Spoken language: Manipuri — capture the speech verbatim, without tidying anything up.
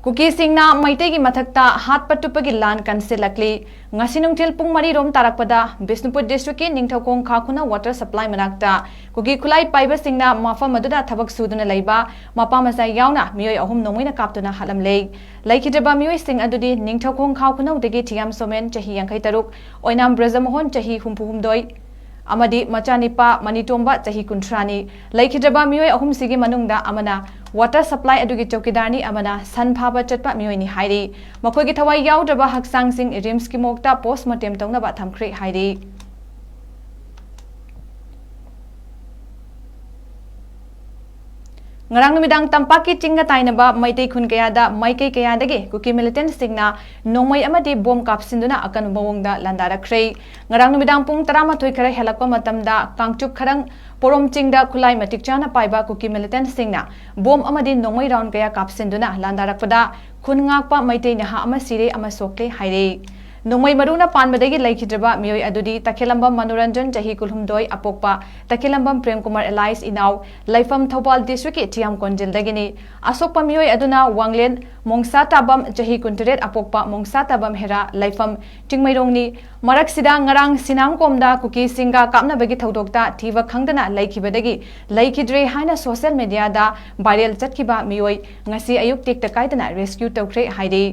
ꯀꯨꯀꯤꯁꯤꯡꯅ ꯃꯩꯇꯩꯒꯤ ꯃꯊꯛꯇ ꯍꯥꯠꯄ ꯇꯨꯞꯄꯒꯤ ꯂꯥꯟ ꯀꯟꯁꯤꯜꯂꯛꯂꯤ꯫ ꯉꯁꯤ ꯅꯨꯡꯊꯤꯜ ꯄꯨꯡ ꯃꯔꯤ ꯔꯣꯝ ꯇꯥꯔꯛꯄꯗ ꯕꯤꯁꯅꯨꯄꯨꯔ ꯗꯤꯁꯇ꯭ꯔꯤꯛꯀꯤ ꯅꯤꯡꯊꯧꯈꯣꯡ ꯈꯥ ꯈꯨꯅꯧ ꯋꯥꯇꯔ ꯁꯄ꯭ꯂꯥꯏ ꯃꯅꯥꯛꯇ ꯀꯨꯀꯤ ꯈꯨꯠꯂꯥꯏ ꯄꯥꯏꯕꯁꯤꯡꯅ ꯃꯐꯝ ꯑꯗꯨꯗ ꯊꯕꯛ ꯁꯨꯗꯨꯅ ꯂꯩꯕ ꯃꯄꯥ ꯃꯆꯥ ꯌꯥꯎꯅ ꯃꯤꯑꯣꯏ ꯑꯍꯨꯝ ꯅꯣꯡꯃꯩꯅ ꯀꯥꯞꯇꯨꯅ ꯍꯥꯠꯂꯝꯂꯦ꯫ ꯂꯩꯈꯤꯗ꯭ꯔꯕ ꯃꯤꯑꯣꯏꯁꯤꯡ ꯑꯗꯨꯗꯤ ꯅꯤꯡꯊꯧꯈꯣꯡ ꯈꯥ ꯈꯨꯅꯧꯗꯒꯤ ꯊꯤꯌꯥꯝ ꯁꯣꯃꯦꯟ, ꯆꯍꯤ ꯌꯥꯡꯈꯩ ꯇꯔꯨꯛ, ꯑꯣꯏꯅꯥꯝ ꯕ꯭ꯔꯖꯃꯣꯍꯟ, ꯆꯍꯤ ꯍꯨꯝꯐꯨ ꯍꯨꯝꯗꯣꯏ, ꯑꯃꯗꯤ ꯃꯆꯥꯅꯤꯄꯥ ꯃꯅꯤꯇꯣꯝꯕ, ꯆꯍꯤ ꯀꯨꯟꯊ꯭ꯔꯥꯅꯤ꯫ ꯂꯩꯈꯤꯗ꯭ꯔꯕ ꯃꯤꯑꯣꯏ ꯑꯍꯨꯝꯁꯤꯒꯤ ꯃꯅꯨꯡꯗ ꯑꯃꯅ ꯋꯥꯇꯔ ꯁꯄ꯭ꯂꯥꯏ ꯑꯗꯨꯒꯤ ꯆꯧꯀꯤꯗꯥꯔꯅꯤ, ꯑꯃꯅ ꯁꯟ ꯐꯥꯕ ꯆꯠꯄ ꯃꯤꯑꯣꯏꯅꯤ ꯍꯥꯏꯔꯤ꯫ ꯃꯈꯣꯏꯒꯤ ꯊꯋꯥꯏ ꯌꯥꯎꯗ꯭ꯔꯕ ꯍꯛꯆꯥꯡꯁꯤꯡ ꯔꯤꯝꯁꯀꯤ ꯃꯣꯔꯒꯇ ꯄꯣꯁꯃꯣꯔꯇꯦꯝ ꯇꯧꯅꯕ ꯊꯝꯈ꯭ꯔꯦ ꯍꯥꯏꯔꯤ꯫ ꯉꯔꯥꯡ ꯅꯨꯃꯤꯗꯥꯡ ꯇꯝꯄꯥꯛꯀꯤ ꯆꯤꯡꯒ ꯇꯥꯏꯅꯕ ꯃꯩꯇꯩ ꯈꯨꯟ ꯀꯌꯥꯗ ꯃꯥꯏꯀꯩ ꯀꯌꯥꯗꯒꯤ ꯀꯨꯀꯤ ꯃꯤꯂꯤꯇꯦꯟꯠꯁꯤꯡꯅ ꯅꯣꯡꯃꯩ ꯑꯃꯗꯤ ꯕꯣꯝ ꯀꯥꯞꯁꯤꯟꯗꯨꯅ ꯑꯀꯟꯕ ꯃꯑꯣꯡꯗ ꯂꯥꯟꯗꯥꯔꯛꯈ꯭ꯔꯦ꯫ ꯉꯔꯥꯡ ꯅꯨꯃꯤꯗꯥꯡ ꯄꯨꯡ ꯇꯔꯥꯃꯥꯊꯣꯏ ꯈꯔ ꯍꯦꯜꯂꯛꯄ ꯃꯇꯝꯗ ꯀꯥꯡꯆꯨꯞ ꯈꯔꯪ ꯄꯣꯔꯣꯝ ꯆꯤꯡꯗ ꯈꯨꯠꯂꯥꯏ ꯃꯇꯤꯛ ꯆꯥꯅ ꯄꯥꯏꯕ ꯀꯨꯀꯤ ꯃꯤꯂꯤꯇꯦꯟꯠꯁꯤꯡꯅ ꯕꯣꯝ ꯑꯃꯗꯤ ꯅꯣꯡꯃꯩ ꯔꯥꯎꯟ ꯀꯌꯥ ꯀꯥꯞꯁꯤꯟꯗꯨꯅ ꯂꯥꯟꯗꯥꯔꯛꯄꯗ ꯈꯨꯟ ꯉꯥꯛꯄ ꯃꯩꯇꯩ ꯅꯍꯥ ꯑꯃ ꯁꯤꯔꯦ ꯑꯃ ꯁꯣꯛꯂꯦ ꯍꯥꯏꯔꯦ꯫ ꯅꯣꯡꯃꯩ ꯃꯔꯨꯅ ꯄꯥꯟꯕꯗꯒꯤ ꯂꯩꯈꯤꯗ꯭ꯔꯕ ꯃꯤꯑꯣꯏ ꯑꯗꯨꯗꯤ ꯇꯈꯦꯂꯝꯕꯝ ꯃꯅꯣꯔꯟꯖꯟ, ꯆꯍꯤ ꯀꯨꯟꯍꯨꯝꯗꯣꯏ, ꯑꯄꯣꯛꯄ ꯇꯈꯦꯂꯝꯕꯝ ꯄ꯭ꯔꯦꯝꯀꯨꯃꯥꯔ alias ꯏꯅꯥꯎ, ꯂꯩꯐꯝ ꯊꯧꯕꯥꯜ ꯗꯤꯁꯇ꯭ꯔꯤꯛꯀꯤ ꯊꯤꯌꯥꯝ ꯀꯣꯟꯖꯤꯜꯗꯒꯤꯅꯤ꯫ ꯑꯁꯣꯛꯄ ꯃꯤꯑꯣꯏ ꯑꯗꯨꯅ ꯋꯥꯡꯂꯦꯟ ꯃꯣꯡꯁꯥ ꯇꯥꯕꯝ, ꯆꯍꯤ ꯀꯨꯟꯇꯔꯦꯠ, ꯑꯄꯣꯛꯄ ꯃꯣꯡꯁꯥ ꯇꯥꯕꯝ ꯍꯦꯔꯥ, ꯂꯩꯐꯝ ꯆꯤꯡꯃꯩꯔꯣꯡꯅꯤ꯫ ꯃꯔꯛꯁꯤꯗ ꯉꯔꯥꯡ ꯁꯤꯅꯥꯡꯀꯣꯝꯗ ꯀꯨꯀꯤꯁꯤꯡꯒ ꯀꯥꯞꯅꯕꯒꯤ ꯊꯧꯗꯣꯛꯇ ꯊꯤꯕ ꯈꯪꯗꯅ ꯂꯩꯈꯤꯕꯗꯒꯤ ꯂꯩꯈꯤꯗ꯭ꯔꯦ ꯍꯥꯏꯅ ꯁꯣꯁꯤꯌꯦꯜ ꯃꯦꯗꯤꯌꯥꯗ ꯚꯥꯏꯔꯦꯜ ꯆꯠꯈꯤꯕ ꯃꯤꯑꯣꯏ ꯉꯁꯤ ꯑꯌꯨꯛ ꯇꯦꯛꯇ ꯀꯥꯏꯗꯅ ꯔꯦꯁꯀ꯭ꯌꯨ ꯇꯧꯈ꯭ꯔꯦ ꯍꯥꯏꯔꯤ꯫